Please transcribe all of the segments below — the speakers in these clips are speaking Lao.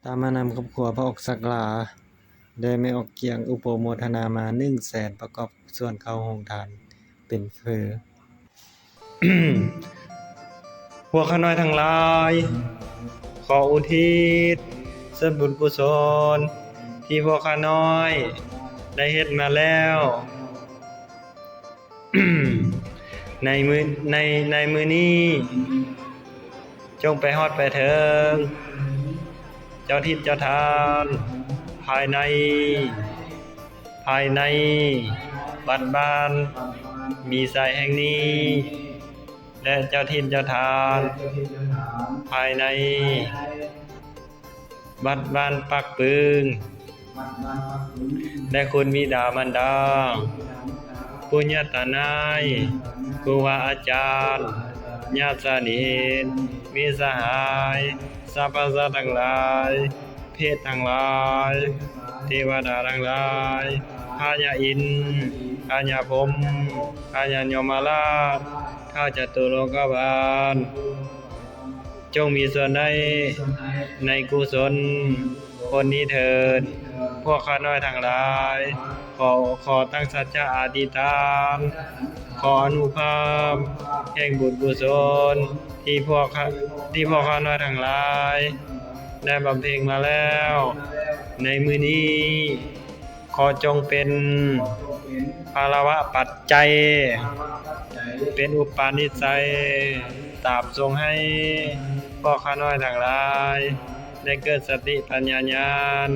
ຕາມມານຳຄອບຄົວພໍ່ອອກສັກຫຼາ ແລະ ແມ່ອອກກ້ຽງ ອຸປະໂມທະນາມາ ໜຶ່ງແສນ ປະກອບສ່ວນເຂົ້າໂຮງທານເປັນເຟີ. ພວກຂ້ານ້ອຍທັງຫຼາຍ, ຂໍອຸທິດສ່ວນບຸນກຸສົນທີ່ພວກຂ້ານ້ອຍໄດ້ເຮັດມາແລ້ວ ໃນມື້ ໃນ ໃນມື້ນີ້ ຈົ່ງໄປຮອດໄປເຖິງເຈົ້າຖິ່ນເຈົ້າຖານ ພາຍໃນ ພາຍໃນວັດບ້ານມີໄຊແຫ່ງນີ້ ແລະ ເຈົ້າຖິ່ນເຈົ້າຖານ ພາຍໃນວັດບ້ານປາກປຶງ ແລະ ຄຸນບິດາມານດາ, ປຸນຍະຕານາຍ, ຄູບາອາຈານ, ຍາດສະໜິດ, ມິດສະຫາຍ, ສັບພະສັດທັງຫຼາຍ, ເພດທັງຫຼາຍ, ເທວະດາທັງຫຼາຍ, ພະຍາອິນ, ພະຍາພົມ, ພະຍາຍົມມະລາດ, ທ້າວຈະຕຸໂລກະບານ, ຈົ່ງມີສ່ວນໄດ້ໃນກຸສົນຜົນນີ້ເທີ້ນ. ພວກຂ້ານ້ອຍທັງຫຼາຍ ຂໍ ຂໍຕັ້ງສັດຈະອະທິຖານ, ຂໍອະນຸພາບແຫ່ງບຸນກຸສົນທີ່ພວກຂ້າ ທີ່ພວກຂ້ານ້ອຍທັງຫຼາຍໄດ້ບຳເພັງມາແລ້ວໃນມື້ນີ້ ຂໍຈົ່ງເປັນພາລະວະປັດໄຈ, ເປັນອຸປະນິໄສຕາບສົ່ງໃຫ້ພວກຂ້ານ້ອຍທັງຫຼາຍ ໄດ້ເກີດສະຕິປັນຍາຍານ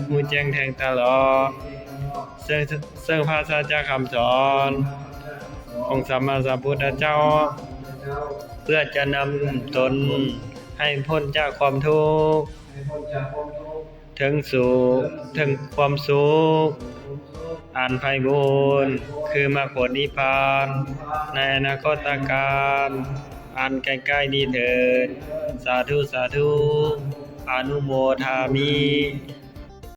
ຮູ້ແຈ້ງແທງຕະຫຼອດ ເຊິ່ງ ເຊິ່ງພະສັດຈະຄຳສອນຂອງສຳມາສຳພຸດທະເຈົ້າ ເພື່ອຈະນຳຕົນໃຫ້ພົ້ນຈາກຄວາມທຸກ ເຖິງສຸກ ເຖິງຄວາມສຸກອັນໄພບູນ ຄືມັກຜົນນິບພານ ໃນອະນາຄົດຕະການອັນໃກ້ໆນີ້ເທີ້ນ. ສາທຸ ສາທຸ ອະນຸໂມທາມິ.